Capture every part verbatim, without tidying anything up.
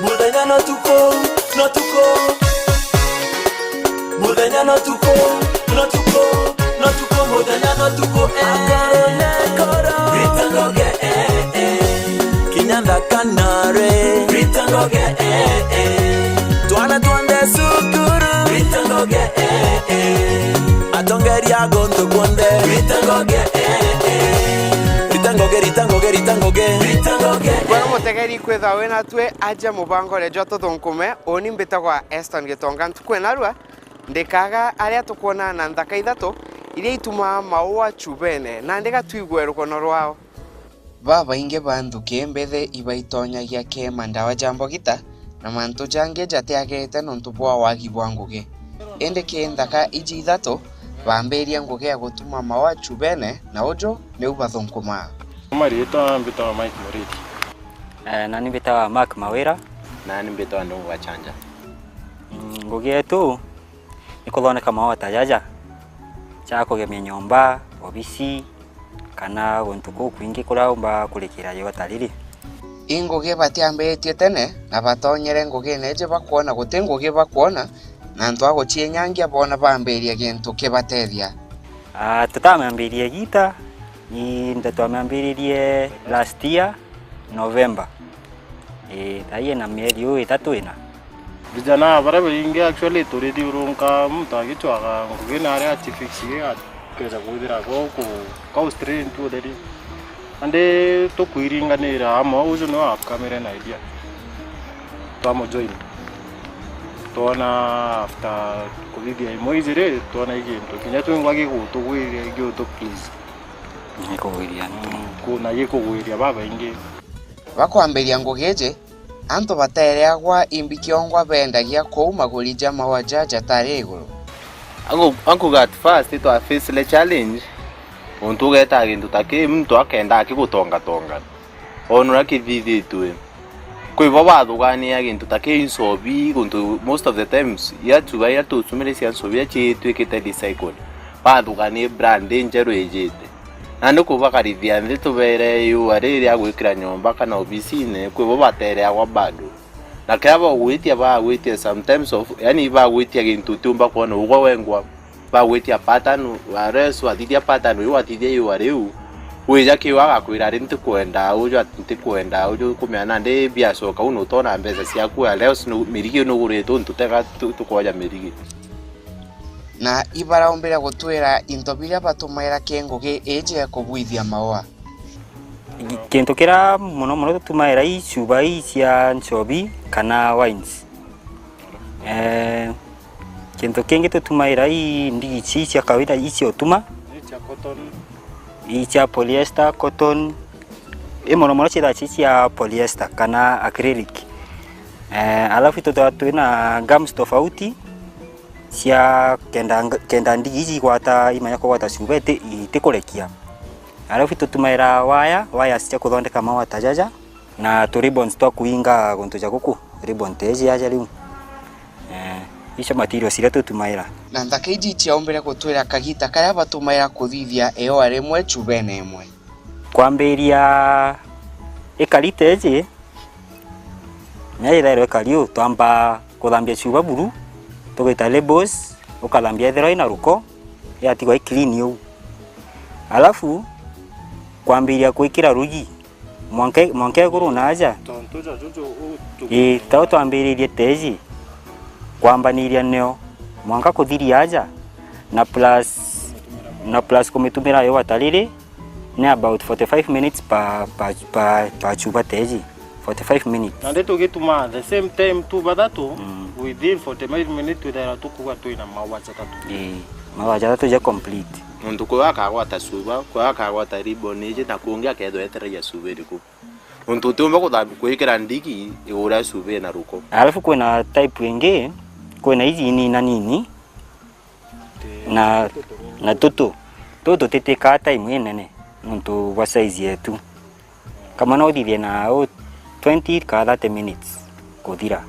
Muthenya no tuku, no tuku. Muthenya no tuku, no tuku, no tuku, muthenya no tuku, eh. Akoro ne koro. Rita ngoge, eh, eh. Kinya nthaka nare. Rita ngoge, eh, eh. Twana twonthe cukuru. Rita ngoge, eh, eh. Atongeria guntu kwonthe. Rita ngoge, eh, eh. Rita ngoge, rita ngoge, rita ngoge. Rita ngoge, eh. Kwega mutegeri kwithwa wina twe aja mubangore jwa tuthunkume. Uuni mbitagwa Eston Gitonga, ntuku ya narua ndikaga aria tukwonana na nthaka ithatu iria itumaa maua chubene, na ndiga twigue rugono rwao. Babaingi ba nthuki mbithi ibaitonyagia kiima ndawa ja mbogita na mantu jangi jatiagirite nontu bwa wagi bwa ngugi. Indi ki nthaka iji ithatu, bambiria ngugi ya gutuma maua chubene, na uju niu bathunkumaa. Mariitwa mbitagwa Mike Muridi. Eh, nani mbitagwa Mark Mawira. Nani mbitagwa Ndungu Gachanja. Mm, ngugi yetu ni kuthondeka maua ta jaja ja kugemia nyomba, obisi, kana guntu kuu kwingi kuria umba kurikira igota riri. I ngugi batiambiritie tene, na batonyere ngugine iji bakwona guti ngugi bakwona, na antu a gucienyangia boona bambiria gintu kibatethia. Ah, tutamambirie gita, ni nda twamambiririe last year November. Ii, thaai ina mieri uu itatu ina. Vijana baria baingi actually turithiurunka, muntu agicwaga ngugi na aria atifix akeja kwithira gau ku, kau straight to the day. Andi tukwiringanira amwe, uju niwe upcoming idea. Twamujoin. Twona after kuthithia imwe ijiri, twona i gintu kinya twingwa gigutugwiria, gigutu please. Gikugwiria antu. Mm, kuna gikugwiria babaingi. Bakwambiria ngugi iji, antu batereagwa imbi kiongwa beendagia kuu maguri ja maua ja jatari iguru. Anku-, ankuga at first twa face the challenge, untu ugetaa gintu ta kii, muntu akenda akigutongatonga. Ona uria kithithitue. Kwi bo bathugania gintu ta kii nchobi, guntu most of the times, ya chuba iria tucumire cia nchobi iria ciitwikite recycled. Bathugania brand injeru ijite. Nandi kubakarithia nthi tubere iua riri ria gwikira nyomba kana obisine, kwi bo batereagwa bado. Na kiria bagwitia, bagwitia sometimes of, yani bagwitia gintu utiumba kwona ugwe wengwa. Bagwitia pattern, whereas wathithia pattern iu, wathithia iua riu, wija kiu agakwira, ari ntikwenda uju, ati ntikwenda uju, kumea nandi biacoka u nutona mbeca ciaku, whereas nu-, mirigi nugurite untu tega tu-, tukwoja mirigi. Na ibaraumbire gutwira into biria batumaira ki ngugi iji ya kubwithia maua. Kintu kiria mono mono tutumaira i chuba ii cia nchobi kana wines. Eh, kintu kingi tutumaira i ndigi ici cia kawaida, i cia utuma. Ii cia cotton. Ii cia polyester, cotton. I mono mono ciithaga ci cia polyester kana acrylic. Eh, alafu ituthaga twina gums tofauti cia kenda, kenda ndigi iji igwata, imanya kugwata cuba iti-, itikurekia. Alafu itutumaira waya, wires cia kuthondeka maua ta jaja, na tu ribbons twa kuinga guntu ja guku, ribbon ta iji yaja riu. Eh, icio materials iria tutumaira. Na nthaka iji iciaumbire gutwira kagita karia batumaira kuthithia iua rimwe chubene imwe. Kwambiria ikari ta iji, na ithairwa ikari uu, twamba kuthambia chuba buru, tugita labels, ukathambia ethirwa ina ruko, yatigwa i clean uu. Alafu, kwambiria gwikira rugi, mwanka, mwanka iguru na aja. Tontu ja juju u-, tu-, ii, tau twambiririe teji, kwambaniria nio, mwanka kuthiria aja, na plus, na plus kumitumira yo watariri, ni about forty-five minutes per, per, per, per chuba teji. Forty-five minutes. Nandi tugituma the same time tu bathatu, mm, within forty-five minutes twithaira tukuga twina maua jathatu. Ii, maua jathatu ja complete. Muntu kwi akagwata cuba, kwi akagwata ribbon iji, na kungi akethwa etereria cuba iriku. Muntu utiumba kuthambi-, kwikira ndigi iguru ria cuba ina ruko. Alafu kwina type ingi, kwina iji inina nini, na, na tutu. Tutu tutitikaa time inene, nontu bwa size yetu. Kamwe no uthithie na u twenty ka thirty minutes kuthira.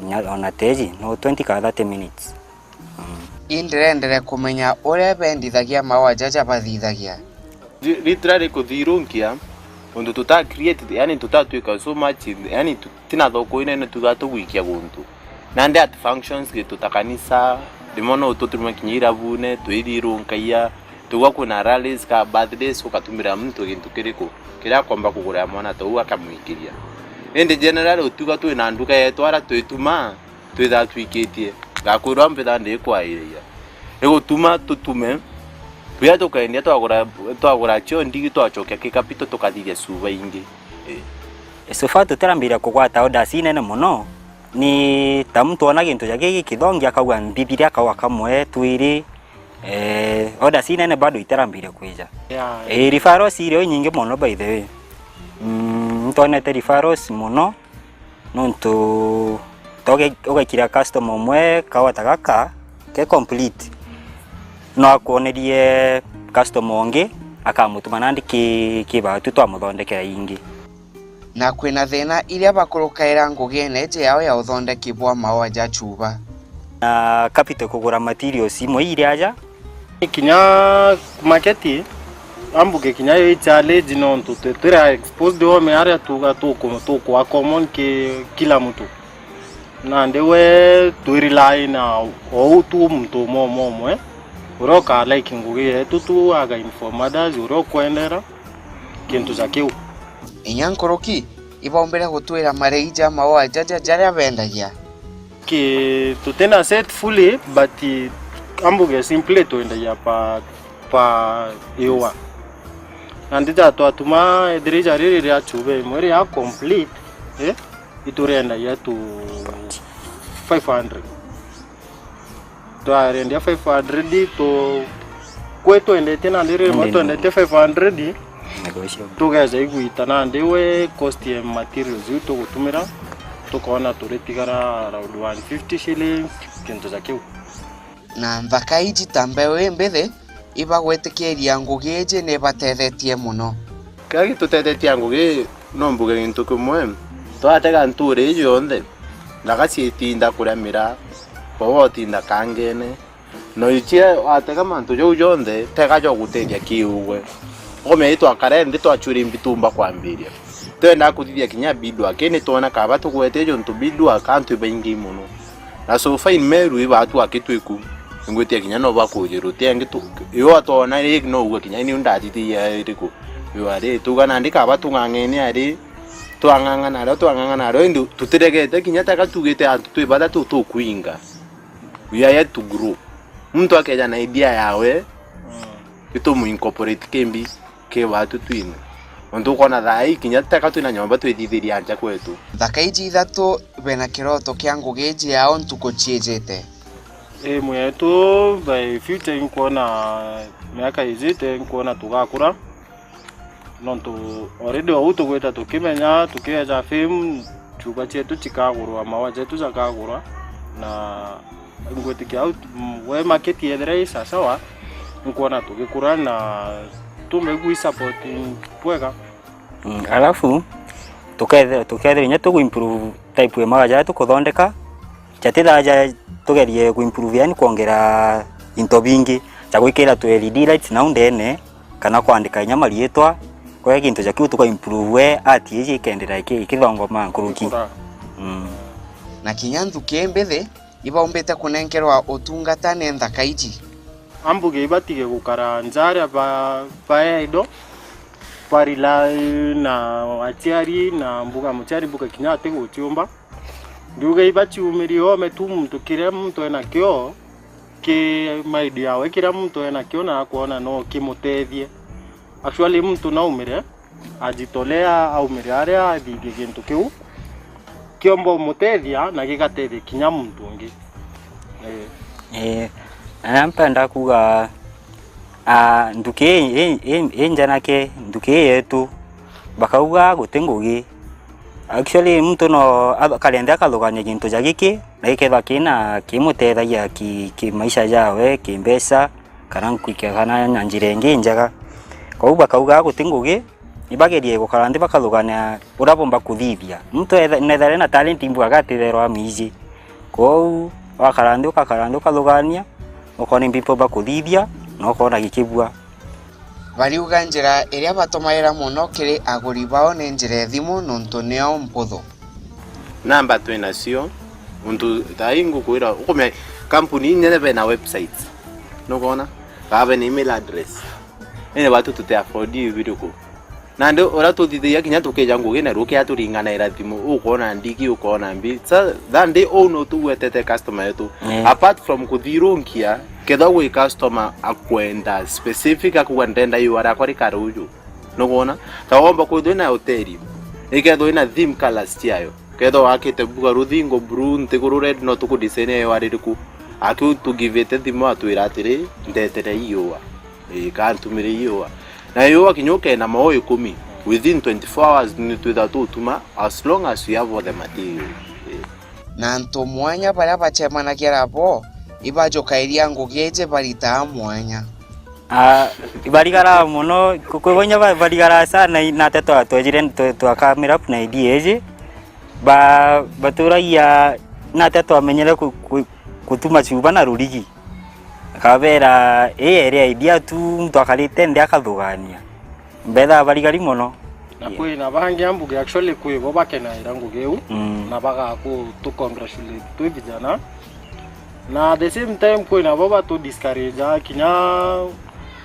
Nya-, ona teji, no twenty ka thirty minutes. Mm. Indirendere kumenya uria bendithagia maua jaja bathithagia. Ri-, rita riria rikuthirunkia, Untu tuta create, yani tutatwika so much, yani tu-, tina thoko inene tuga tugwikia guntu. Nandi at functions gitu ta kanisa, rimwe no tuturume kinya irabune, twithirunkagia, tugwa kwina rallies ka birthdays, ukatumira muntu gintu kiriku kiria akomba kugurira mwana tou akamwikiria. Indi generally utiuga twina nduka yetu ara twitumaa, twithaa twikitie, ngakwirwa mbithaa ndikwairiria. Igutuma tutume, tuya tukendia twagura, twagura cio ndigi twacokia ki capital tukathithia cuba ingi. Ii. So far tutirambiria kugwata orders inene mono, ni ta muntu ona gintu ja giki kithongi akauga mbithiria akauga kamwe twiri, eh, orders inene bado itirambiria kwija. Yeah. Eh, referrals iri o inyingi mono by the way. Mm, ntonete referrals mono. Nontu toge-, ugekira customer umwe kawata gaka ke complete, no akwonerie customer ungi, akamutuma nandi ki, ki batu twamuthondekera ingi. Na kwina thina iria bakurukaira ngugine iji yao ya uthondeki bwa maua ja chuba. Na capital kugura materials imwe iria aja, kinya market, ambuge kinya yo i challenge nontu twi-, twira exposed home aria tuga tuku-, tukwa common ki kila mtu. Nandi we twi rely na ou tu muntu umwe umwe umwe, uria uka like ngugi yetu tu aga inform others uria ukwendera kintu ja kiu. Inya nkuruki, ibaumbire gutwira marei ja maua jaja jaria bendagia. Ki-, tutina set fully, but ambuge simply twendagia pa, pa iua. Nandi ja twatuma ethirija riri ria chuba imwe ria complete, eh, ituriendagia tu five hundred. Twarendia five hundred tu, kwi twendetie nandi rimwe indi no twendetie five hundred, negotiable. Tugeja igwita nandi we cost ya materials iu tugutumira, tukona turitigara around one fifty shillings, kintu ja kiu. Na nthaka iji ta mbeu imbithi, ibagwitikiria ngugi iji nibatethetie mono. Kiria gitutethetie a ngugi, no mbuge gintu kimwe, twatega ntuura iji yonthe, nthaka ciitinda kuria miraa, baba utinda kangene, na uichia watega mantu jau jonthe, tega jogutethia kiugwe. Ukomenya itwakare nthi twachuria imbi tuumba kwambiria. Twendaa kuthithia kinya beadwork, indi twona kaba tugwete juntu beadwork antu ibaingi mono. Na so far in Meru ibaatu akitwiku, ingwitia kinya no bakujirwa, ti angi tu, yo atona ri no uga kinya niu ndathithia iriku. Yo ari, tuga nandi kaba tung'ang'ene ari, twang'ang'ana ario, twang'ang'ana ario, indi tutiregete kinya taka tugite antu twi bathatu tukwinga. We are yet to grow. Muntu akeja na idea yawe, mm, itumu incorporate kimbi ki baatu twine. Nontu ukona thaa ii kinya teka twina nyomba twithithiria nja kwetu. Nthaka iji ithatu bena kiroto kia ngugi iji yao ntuku ciijite. Ii mwetu, by future inkwona miaka ijite, inkwona tugakura. Nontu already ou tugwita tukimenya, tukieja fame, chuba cietu cikagurwa, maua jetu jakagurwa, na ngwitikia au, mm, we market yethira i sasawa, nkwona tugikura na tumegui support bwega. Mm, alafu tukethira, tukethira inya tugu improve type ya maua jaria tukuthondeka, jatithaja tugerie ku improve, yani kwongera into bingi ja gwikira tu L E D lights nau ndene, kana kwandika inya mariitwa, kwega gintu ja kiu tuka improve we art iji ikendera iki-, ikithongoma nkuruki. Ikura. Mm. Na kinya nthuki imbithi ibaumbite kunenkerwa utungata ni nthaka iji. Ambuge ibatige gukara nja aria ba, ba idle, ba rely na aciari, na mbuga muciari mbuga kinya atiguciumba. Ndiuga ibaciumirie ome tu muntu kiria muntu enakio, ki mind yawe, kiria muntu enakio na akwona no kimutethie. Actually, muntu no aumire, ajitolea, aumire aria athithie gintu kiu kiomba umutethia na gigatethia kinya muntu ungi. Ee. Ee, na mpenda kuga, ah, nduki ii, ii, ii, ii njanake, nduki ii yetu, bakauga guti ngugi. Actually, muntu no a-, akarenda akathugania gintu ja giki, na gikethwa kina kimutethagia ki, ki maisha jawe, ki mbeca, kana nkwike kana na njira ingi njega. Kwou bakauga guti ngugi, ibagerie gukara nthi bakathugania uria bomba kuthithia. Muntu etha-, nethare na talent imbugaga atitherwa amiji. Kwou wakara nthi, ukakara nthi ukathugania, ukona imbi bomba kuthithia, na ukona gikibua. Bariuga njira iria batumaira mono kiri aguri bao ni njira ya thimu nontu niyo mputhu. Namba twi nacio, untu thaa ii ngukwira, ukumenya kampuni inene bena website, nukwona, kana bena email address, indi batu tuti afford iu biriku? Nandi uria tuthithagia kinya tukija ngugi na rukia turinganaira thimu, ukwona ndigi, ukwona mbi. Sa, that day uu no tugwetete customer yetu. Eh. Apart from kuthirunkia, kethira gwi customer akwenda specific, akuga ndenda iua riakwa rikare uju. Nukwona? Ta womba kwithirwa ina hoteli, ikethirwa ina theme colors ciayo. Kethirwa wakite mbuga ruthingo blue, nthiguru red, no tukudesign yo ari riku. Aki utugivite thimu atwira atiri, ndetere iua. Ii, ka ntumire iua. Na iua kinya ukena mao ikumi, within twenty-four hours ni twitha tutuma, as long as we have all the material. Ii. Na antu mwanya baria bacemanagia nabo, ibajukairia ngugi iji baritaa mwanya. Ah, ibarigara mono, ku-, kwi bonya ba-, barigara sana i-, nate twa-, twejire twa-, twa come up na idea iji. Ba-, baturagia nate twamenyere ku-, ku-, gutuma chuba na rurigi. Akabera, "Ii iri idea tu, muntu akarite nthi akathugania." Mbethaga barigari mono. Na kwina bangi ambuge actually kwi bo bakenaira ngugi iu, mm, na bagaku tu congratulate twi vijana. Na at the same time kwina bo batu discourage kinya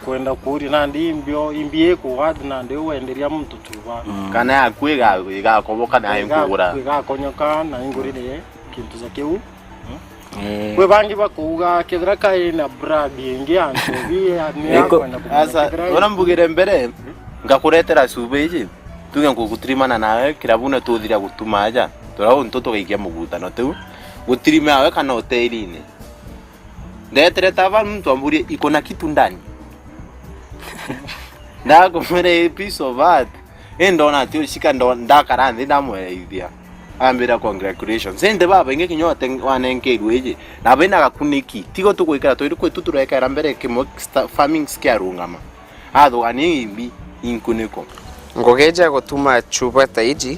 kwenda kuuria nandi imbio, imbi ikuga ati nandi wenderia muntu chuba. Mm. Kana yaku iga-, igakoboka na iga-, inkugura. Igakonyoka na ingurire kintu ja kiu. Eh. Kwi bangi bakuuga kethira kai na brand ingi ya nchobi, ya, ni ya Iko- kwenda kumenya Asa, kethira ona mbugire mbere, ngakuretera cuba iji, tuge nguguturimana nawe kirabune tuthira gutuma aja, tura untu tugaikia mugutano tiu, gutirime awe kana hotelini. Ndetere tava muntu amburie, "Iko na kitu ndani?" Ndakumwira, "A piece of art." Indi ndona ati ucika ndo-, ndakara nthi ndamwereithia. Ambira, "Congratulations." Indi babaingi kinya wate-, wanenkeirwe iji, na baina gakuniki. Tigo tugwikira twiri kwitu turekera mbere kimwe sta-, farming kiarungama. Athugania imbi inkuniko. Ngugi cia gutuma chuba ta iji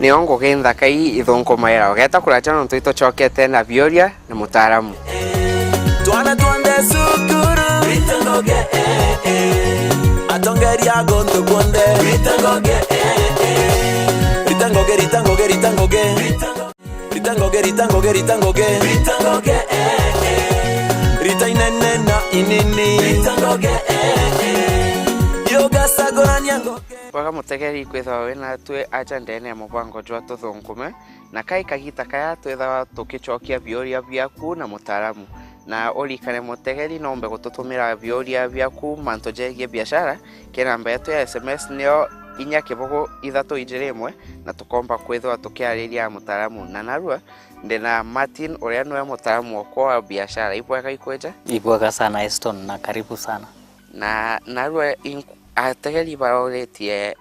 nio ngugi nthaka ii ithunkumaira. Ugeta kuraja nontu itucokete na bioria na mutaaramu. Twana twonthe cukuru. Rita ngoge, eh, eh. Atongeria gontu kuonthe. Rita ngoge, eh, eh. Rita ngoge, rita ngoge, rita ngoge. Rita ngoge, rita ngoge, rita ngoge. Rita ngoge, eh, eh. Rita inene na inini. Rita ngoge, eh, eh. Yogacagurania ngoge. Bwega mutegeri kwithwa wi natwi aja ndene ya mubango jwa Tuthunkume. Na kai kagita kaya twithawa tukicokia bioria biaku na mutaaramu. Na urikane mutegeri, no umbe gututumira bioria biaku mantu jegie biashara, ki namba yetu ya S M S niyo inya kibugu ithatu ijiri imwe, na tukomba kwithwa tukiariria mutaaramu. Na narua, ndi na Martin, uria niwe mutaaramu wakwa wa biashara. Ibwega ikwija? Ibwega sana, Eston, na karibu sana. Na narua ink-, ategeri baroritie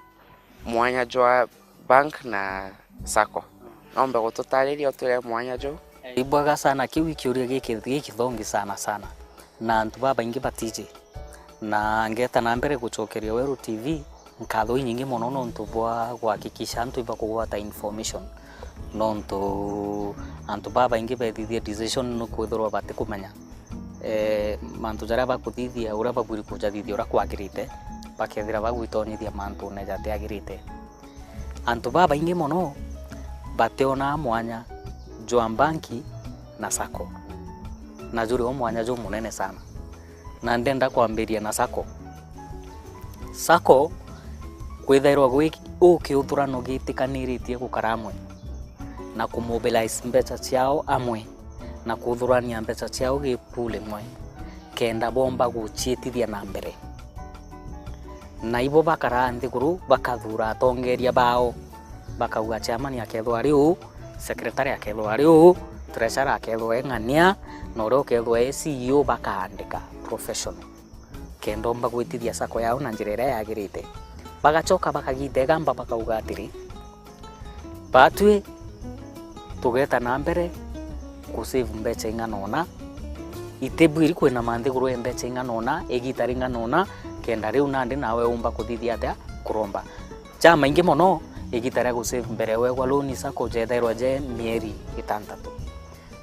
mwanya jwa bank na sacco. Nombe gututariria utwire mwanya juu? Ibwega sana, kiu i kiuria giki-, gikithongi sana sana, na antu babaingi batiji. Na ngeta na mbere gucokeria Weru T V nkatho inyingi mono nontu bwa kuhakikisha antu ibakugwata information, nontu antu babaingi bethithia decision ni kwithirwa batikumenya, eh, mantu jaria bakuthithia, uria babwiri kujathithia uria kwagirite, bakethira bagwitonyithia mantune jatiagirite. Antu babaingi mono bationaa mwanya jwa mbanki na sacco, na juri o mwanya jumunene sana, na ndenda kwambiria na sacco. Sacco kwithairwa gwi ukiuthurano gitikaniritie gukara amwe na kumobilize mbeca ciao amwe na kuthurania mbeca ciao gi pool imwe, kenda bomba guciitithia na mbere. Na ibo bakaraa nthiguru, bakathura atongeria bao, bakauga chairman akethwa ari uu, secretary akethwa ari uu, treasurer akethwa e ng'ania, na uria ukethwa e C E O bakaandika professional, kenda omba gwitithia sacco yao na njira iria yagirite. Bagacoka bakagita igamba bakauga atiri, Batwi tugeta na mbere ku save mbeca ing'ana una, itibwiri kwina manthiguru e mbeca ing'ana una, igita ring'ana una, kenda riu nandi nawe umba kuthithia atia? Kuromba. Jamaingi mono, igita ria ku save mbere wegwa loan sacco jethairwa je mieri itantatu.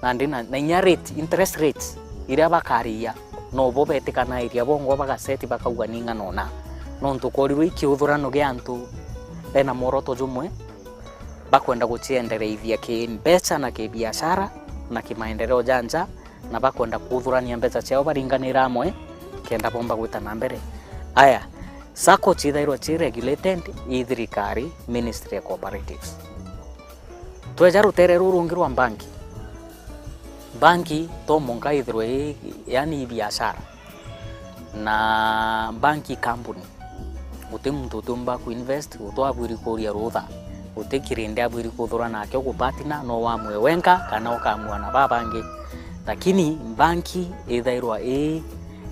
Nandi na, na inya rate, interest rates iria bakariia, nobo betikanairia bongwa bagaseti bakauga ni ing'ana una. Nontu kworirwe ikiuthurano gia antu bena mworoto jumwe, bakwenda guciendereithia kimbeca na kibiashara na kimaendeleo ja nja, na bakwenda kuthurania mbeca ciao baringanira amwe kenda bomba gwita na mbere. Aya, sacco ciithairwa ci regulated i thirikari, Ministry ya Cooperatives. Tweja rutere ruru rungi rwa mbanki, mbanki to mwanka ithirwe i, yani i biashara, na mbanki i kambuni. Guti muntu utiumba kuinvest, guti wabwiri kuuria rutha, guti kirindi abwiri kuthura nakio gupartner, no wamue wenka kana ukamua na babangi. Lakini mbanki ithairwa i,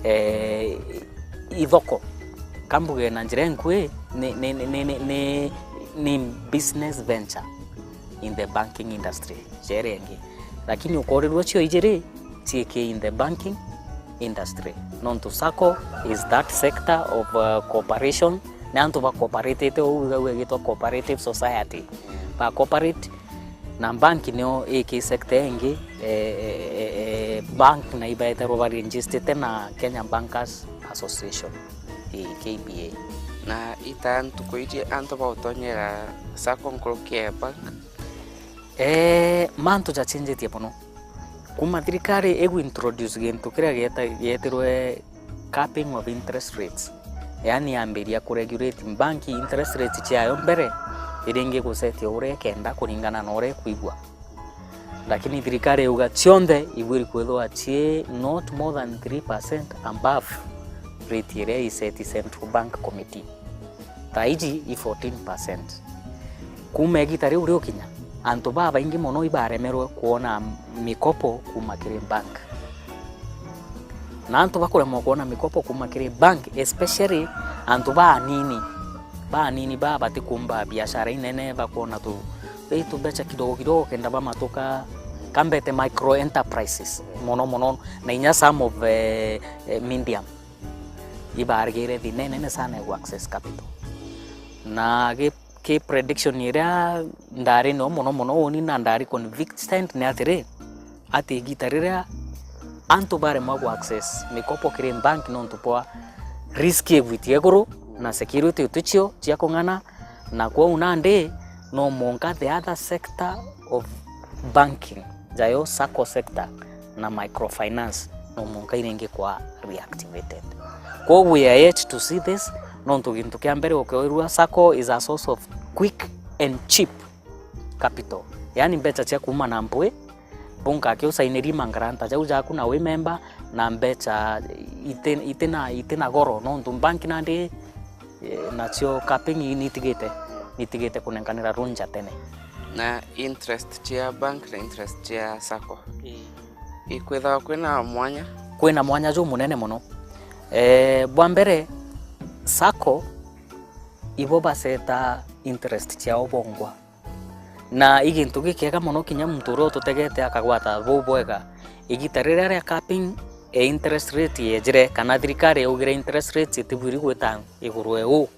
eh, ithoko, kambuge na njira inkui, ni, ni, ni business venture in the banking industry, jere ingi. Lakini ukorirwe cio ijiri ciiki in the banking industry. Nontu sacco is that sector of, uh, cooperation, ni antu ba cooperatete, uu wigagua igitwa cooperative society. Ba cooperate, na bank nio iki sector ingi, eh, eh, eh, eh, bank na ibaeterwo ba registered na Kenya Bankers Association, eh, K B A. Na ita ntuku iji antu bautonyera sacco nkuruki ya bank? Eh, mantu jacenjetie mono. Kuma thirikari igu introduce gintu kiria gieta-, gietirwe capping of interest rates, yani yambiria kuregulate bank interest rates ciayo mbere, iringi gusetia uria ikenda kuringana na uria ikwigua. Lakini thirikari yuga cionthe ibwiri kwithirwa cii not more than three percent above rate iria iseti Central Bank Committee. Thaa iji i fourteen percent. Kuuma igita riu riukinya, antu babaingi mono ibaremerwe kwona mikopo kuuma kiri bank. Na antu bakuremwa kwona mikopo kuuma kiri bank, especially antu baanini. Baanini baa batikumba biashara inene, bakwona tu, i tumbeca kidogo kidogo kenda bamatuka, kambete micro enterprises mono mono, na inya some of, eh, eh, medium. Ibarigire thina inene sana ya access capital. Na ki, ki prediction iria ndari no mono mono uni na ndari convinced ni atiri, ati igita riria antu baremwa ku access mikopo kiri bank nontu bwa risk igwitie iguru na security uticio cia kung'ana, na kwou nandi no mwanka the other sector of banking, jayo sacco sector na microfinance, no mwanka iringi kwa reactivated. Kwou we are yet to see this, nontu gintu kia mbere ukeoirua sacco is a source of quick and cheap capital, yani mbeca cia kuuma na mpwi, bunka akiusainirie mangaranta jau jaku na wi memba, na mbeca iti-, itina, itina goro, nontu bank nandi, eh, nacio capping nitigite, nitigite kunenkanira loan ja tene. Na interest cia bank na interest cia sacco, ikwithawa kwina mwanya? Kwina mwanya jumunene mono. Eh, bwa mbere, sacco ibo baseta interest ciao bongwa. Na i gintu gikiega mono kinya muntu uria ututegete akagwata buu bwega. Igita riria ria capping e interest rate yejire, kana thirikari yaugire interest rates itibwiri gwita iguru e uu,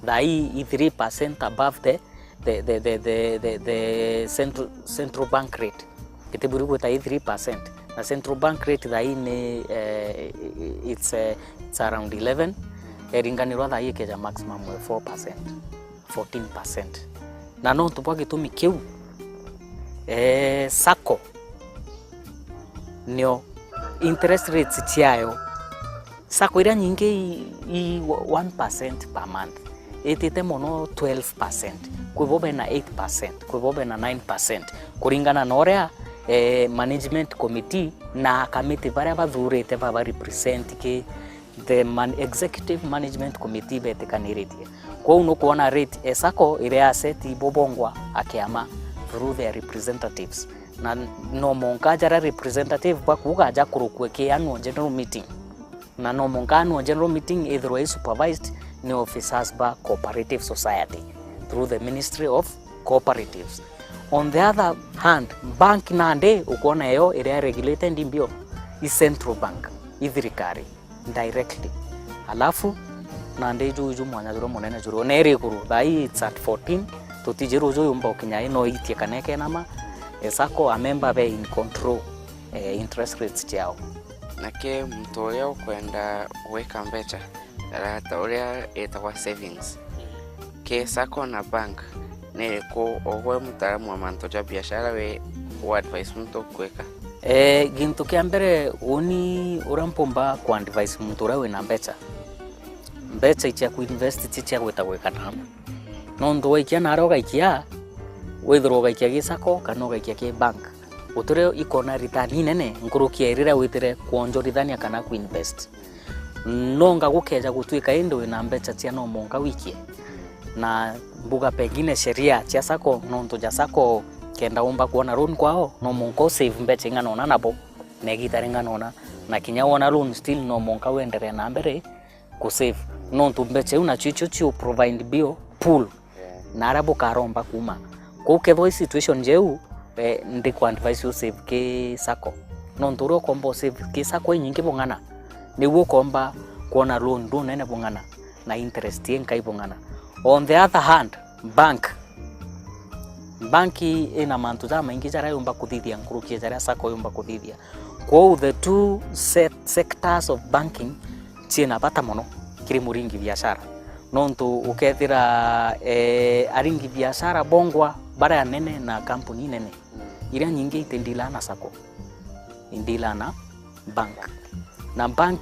thaa ii i three percent above the, the, the, the, the, the, the central, central bank rate. Itibwiri gwita i three percent. Na central bank rate thaa ii ni, eh, it's, eh, it's around eleven. Eringanirwa thaa ii ikeja maximum e four percent. Fourteen percent. Na nontu bwa gitumi kiu, eh, sacco nio interest rates ciayo, sacco iria nyingi i, i one percent per month, itite mono twelve percent, kwi bo bena eight percent, kwi bo bena nine percent, kuringana na uria, eh, management committee na akamiti baria bathurite baba represent ki the man-, executive management committee betikaniritie. Kwou nukwona rate e sacco iria aseti bobongwa akiama through their representatives. Na no monka jaria representative bakuuga jakurukue ki annual general meeting. Na no monka annual general meeting ithirwe i supervised ni officers ba cooperative society through the Ministry of Cooperatives. On the other hand, bank nandi ukwona eyo iria regulated mbio i central bank, i thirikari directly. Alafu, nandi ju, ju mwanya juria munene jurio, na iri iguru, thaa ii it's at fourteen, tutiji ruju yumba ukinya ii, no itie kana ikenama, e sacco, a member be in control, eh, interest rates ciao. Nake muntu uria ukwenda gwika mbeca, biashara ta uria itagwa savings. Ki sacco na bank ni iriku? Ugwe mutaaramu wa mantu ja biashara, wi u advice muntu ukwika? Eh, gintu kia mbere, uni uria mpumba ku advice muntu uria wina mbecha, mbecha ichia ku invest ti chia gwita gwika na. Nontu waikia naria ugaikia, withirwa ugaikia gi sacco kana ugaikia ki bank, gutirio ikona return inene nkuruki ya riria witire kwonjorithania kana ku invest. Nonga gukeja gutwika indi wina mbecha cia no mwanka wikie, na mbuga pengine sheria cia sacco, nontu ja sacco kenda umba kwona loan kwao, no mwanka u save mbecha ing'ana una nabo, na igita ring'ana una, na kinya wona loan still no mwanka wenderee na mbere ku save, nontu mbecha iu nacio icio ciu provide bio pool na aria bukaromba kuuma. Kwou kethirwa i situation jeu, eh, ndiku advise u save ki sacco, nontu uria ukomba u save ki sacco inyingi bung'ana, niu ukomba kwona loan runene bung'ana na interest inkai bung'ana. On the other hand, bank, bank ina mantu jamaingi jaria yumba kuthithia nkuruki ya jaria sacco yumba kuthithia. Kwou the two se-, sectors of banking ciina bata mono kiri muringi biashara, nontu ukethira, eh, aringi biashara bongwa baria anene na kampuni inene, iria nyingi itindilaa na sacco, indilaa na bank. Na bank,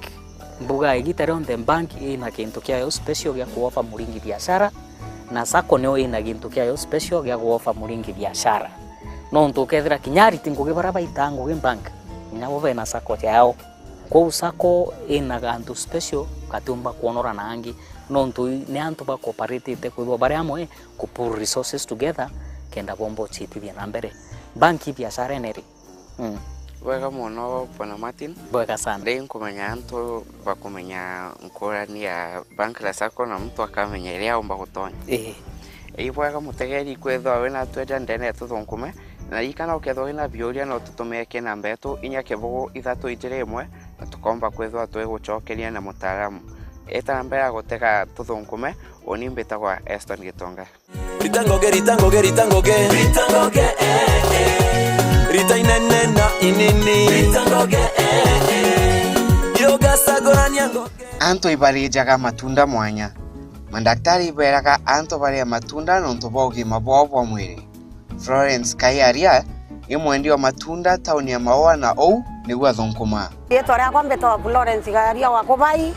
mbuga igita rionthe bank ina kintu kiayo special gia kuofa muringi biashara, na sacco nio ina gintu kiayo special gia kuofa muringi biashara. Nontu ukethira kinya ariti ngugi baria baitaa ngugi bank, kinya bo bena sacco ciao. Kwou sacco ina gantu special gatiumba kwonora na angi, nontu ni antu ba cooperatite kwithirwa bari amwe ku pool resources together kenda bomba uciitithia na mbere. Bank i biashara ineri. Mm. Bwega mono, Bwana Martin. Bwega sana. Ndi nkumenya antu bakumenya nkurani ya bank na sacco, na muntu akamenya iria aumba gutonya. Ii. Ibwega mutegeri kwithirwa wina tweja ndene ya Tuthunkume, na ririkana ukethirwa wina biuria no tutumie ki namba yetu inya kibugu ithatu ijiri imwe, na tukomba kwithirwa twigucokeria na mutaaramu. Ita namba ya gutega Tuthunkume, uni mbitagwa Eston Gitonga. Rita ngoge, rita ngoge, rita ngoge. Rita ngoge, eh, eh. Rita inene na inini. Rita ngoge, eh, eh. Yo gacagurania ngoge. Antu ibarijaga matunda mwanya. Mandaktari ibeeraga antu barie matunda nontu bwa ugima bwao bwa mwiri. Florence Kaiaria, i mwendi wa matunda tauni ya Maua, na uu niu athunkumaa. Riitwa riakwa mbitagwa Florence Kaiaria wa Kubai,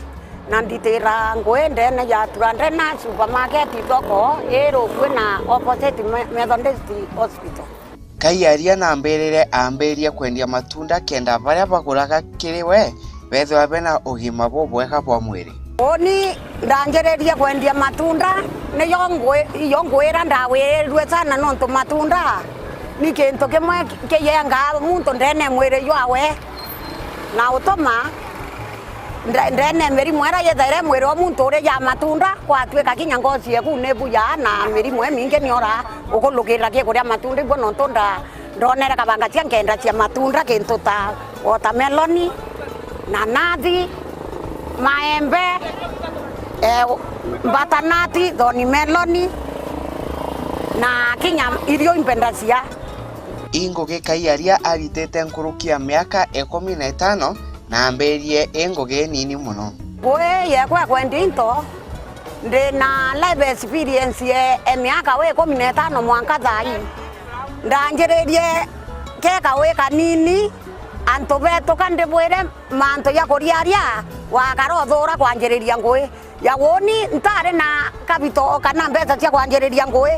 na nditira ngui ndene ya Turandena supermarket, thoko ii rukui na opposite Me-, Methodist Hospital. Kaiaria naambirire aambirie kwendia matunda kenda baria baguraga kiri we beethirwa bena ugima bubwega bwa mwiri. Uuni ndanjiririe kwendia matunda, niyo ngwi-, iyo ngwira ndawirirue sana, nontu matunda ni kintu kimwe ki-, kiyengaa muntu ndene mwiri jwawe, na utuma nde-, ndene mirimu iria yithaire mwiri wa muntu uri ja matunda, gwatuika kinya ngoci yeku ni buya na mirimu imingi ni ora ukulukirira ki kuria matunda igwo, nontu nda-, ndonere kabanga cia nkenda cia matunda, kintu ta watermelon, nanasi, maembe, eh, butternut, thorn melon, na kinya irio impendacia. Ii ngugi Kaiaria aritite nkuruki ya miaka ikumi na itano, na aambirie i ngugi inini mono. Ngui yekwa ya kwendia into, ndi na life experience ya, ya miaka wi ikumi na itano mwanka thaa ii. Ndanjiririe ke kawi kanini, antu betuka ndibwire mantu ja kuriaria, wakara uthuura kwanjiriria ngui. Ya uuni ntaari na capital kana mbeca cia kwanjiriria ngui.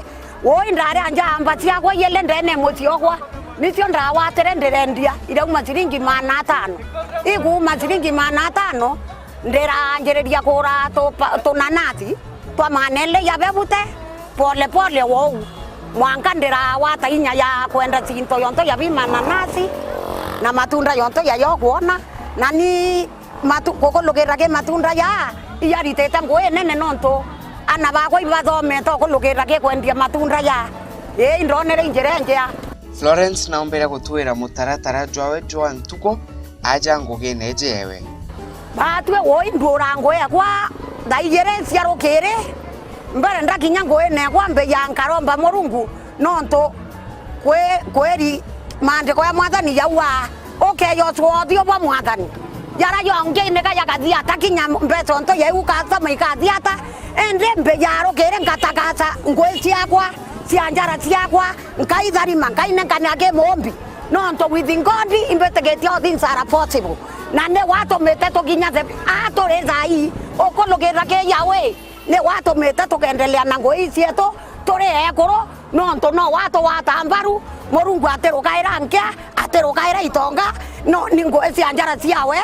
Uuni ndaari a njaamba ciakwa iiri ndene mucii okwa, nicio ndagwatire ndirendia, irauma ciringi maana atano. Ikuuma ciringi maana atano, ndiranjiriria kuura tupa-, tunanasi twa maana eli ya bebute, pole pole wou. Mwanka ndiragwata inya ya kwenda cinto yonto ya bi mananasi na matunda yonto ya yokwona, na ni matu-, kukulukirira ki matunda jaa, ijaritite ngui nene, nontu ana bakwa ibathomete ukulukirira ki kwendia matunda jaa. Ii, indonere i njira injea. Florence naombere gutuira mutaratara jwawe jwa ntuku aja ngugine jewe. Batue ui nduura ngui ekwa thaa ijiri cia rukiri, mbere ndakinya nguine ekwa mbija nkaromba Murungu, nontu kwi-, kwiri maandiko ya Mwathani jauga, ukeja ucio wa uthio bwa Mwathani. Jara yongi ni kaya gathiata kinya mbeca onto yeu customer ikathiata, indi mbijarukire ngatagaca ngui ciakwa, cia njara ciakwa, nkaitharima, nkainenkania ki muumbi. Nontu with God, imbitikitie all things are possible. Na ni watumite tukinya the, a turi thaa ii, ukulukirira ki Yahweh. Ni watumite tukendelea na ngui cietu turi ekuru, nontu no watugwata mbaru. Murungu atirukaira nkia, atirukaira itonga, no ni ngui cia njara ciawe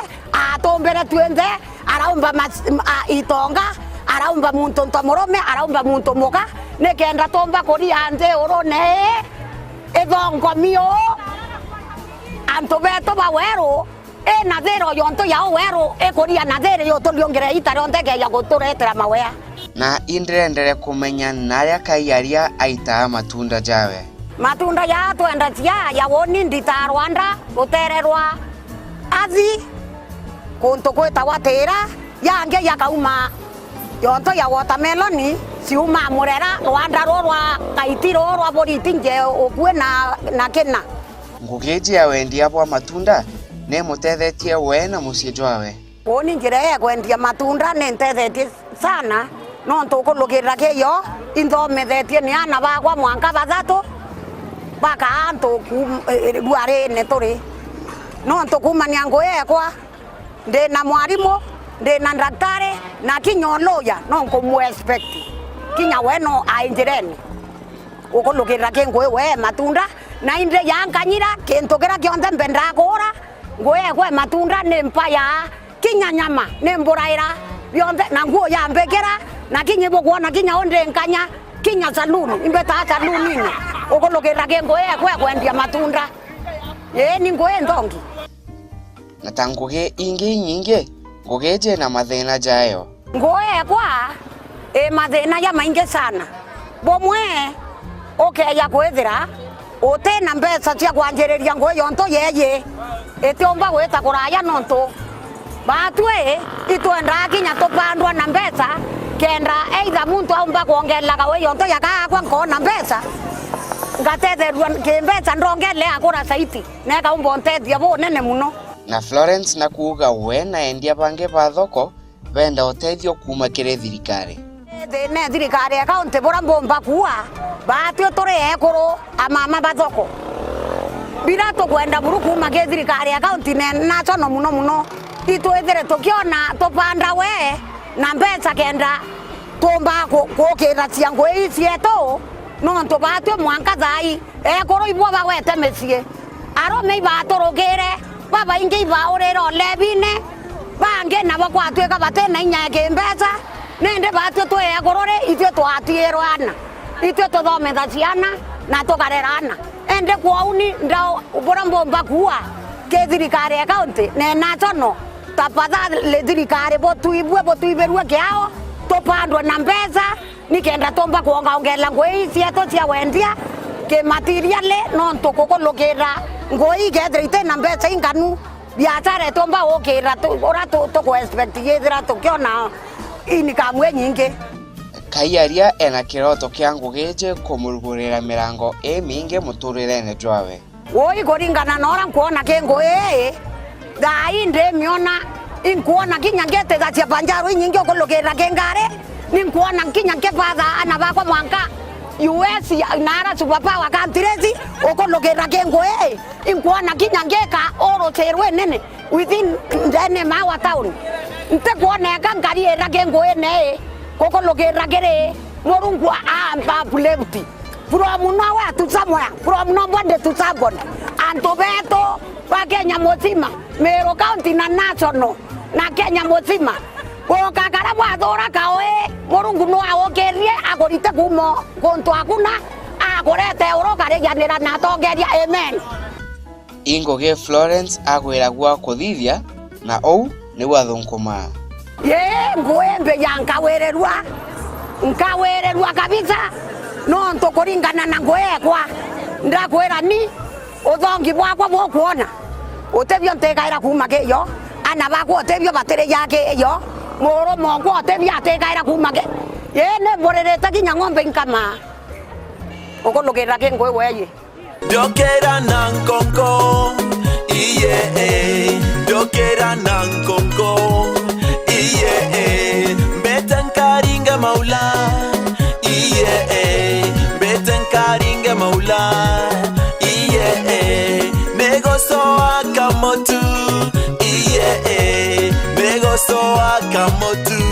atumbire twinthe, araumba mas-, m-, a, itonga, araumba muntu ntomurume, araumba muntu muka, nikenda tumba kuria nthi urune ii ithongomi uu. Antu betu ba weru, ii nathiri o yontu ya uweru ikuria nathiri yuturiungire ita rionthe keja guturetera mawea. Na indirendere kumenya naria Kaiaria aitaa matunda jawe. Matunda jaa twendagia ya woni ndita rwanda, rutere rwa athi, kuntu kwitagwa Tira, yangi yakauma yonto ya watermelon, ciuma Murera, rwanda ruu rwa Kaiti ruu rwa Buriti nje ukui na, na Kina. Ngugi iji ya wendia bwa matunda ni imutethetie we na mucii jwawe. Uuni njira ya kwendia matunda ni ntethetie sana, nontu ukulukirira ki yo, inthomithetie ni aana bakwa mwanka bathatu, bakaa antu kuum-, e, e, ruarine turi. Nontu kuumania ngui ekwa, ndi na mwarimu, ndi na ndaktari, na kinya uluya no nkumu expect. Kinya we no ai njirene. Ukulukirira ki ngui we matunda, na indi yankanyira kintu kiria kionthe mbendaa kuura, ngui ekwa matunda ni mpayaa, kinya nyama ni mburaira, bionthe, na nguo yambikira, na kinya ibukwona kinya undi nkanya, kinya saluni, imbetaa salunine. Ukulukirira ki ngui ekwa kwendia matunda. Ii ni ngui nthongi. Na ta ngugi ingi inyingi, ngugi iji ina mathina jayo. Nguu ekwa i mathina jamaingi sana. Bumwe, ukeeja kwithira uti na mbeca cia kwanjiriria nguu yontu yeeji, itiumba gwita kuraya nontu baatwi itwendaa kinya tupandwa na mbeca, kenda either muntu aumba kwongerera kawe yontu yakaakwa nkoona mbeca, ngatetherua kimbeca ndongele akura saiti, na ikaumba untethia bunene muno. Na Florence na kuuga we na endia bangi ba thoko benda utethio kuuma kiri thirikari. Thina e thirikari ya kaunti bura mbumba kuua, baatwi turi ekuru a mama ba thoko. Bira tukwenda buru kuuma ki thirikari ya kaunti ne national muno muno, itwithire tukiona tupanda we na mbeca kenda tuumba ku-, kuukira cia ngui ii cietu, nontu baatwi mwanka thaai ekuru ibo bagwete micii. Arume ibaturukire, babaingi ibaurire ulebine, bangi nabo kwatwika bati na inya ya kimbeca, nindi baatwi twi ekuru ri, itwi twatiirwe ana, itwi tuthomitha ciana na tukarera ana. Indi kwou ni ndau bura mbumba kuua ki thirikari ya kaunti ne national, tafadhali thirikari butwibue, butwibirue kiao, tupandwe na mbeca, nikenda tuumba kwongaongela ngui ii cietu cia wendia kimatiriali, nontu kukulukira ngui ikethira iti na mbeca inganu, biashara itiumba gukira tu-, uria tu-, tuku expect yithira tukiona income inyingi. Kaiaria ena kiroto kia ngugi iji kumurugurira mirango imingi muturirene jwawe. Uu ikuringana na uria nkwona ki ngui ii, thaa ii ndimiona, inkwona kinya ngitithacia banjaru inyingi ukulukirira ki ngari, ninkwona kinya nkibatha ana bakwa mwanka U S ya, na ara super power countries ukulukirira ki ngui ii, inkwona kinya ngika uruci rwinene within ndene ma our town. Ntikwoneka ngari ira ki nguine ii, kukulukirira kiri Murungu aamba uplift. From nowhere to somewhere, from nobody to somebody. Antu betu ba Kenya muzima, Meru County na national, na Kenya muzima. Guka karia bwathura kaui, Murungu no aukirie akurite kuuma guntu akuna, akurete uru ukariganira na atongeria. Amen. I ngugi Florence agwiragua kuthithia, na uu niu athunkumaa. Ii ngui mbiya nkawirirua, nkawirirua kabisa, nontu kuringana na ngui ekwa, ndakwira ni uthongi bwakwa bukwona, utibio ntikaira kuuma kiyo, ana bakwa utibio batirigia kiyo, murume okwa utibio atikaira kuuma ki. Ii ni mburirite kinya ng'ombe inkama, ukulukirira ki ngui weeyi. Ndokera na nkonko, iye, eh. Okera na nkoko, iye, eh, mbete nkaringe maula, iye, eh, mbete nkaringe maula, iye, eh, megosoa kamotu, iye, eh, megosoa kamotu.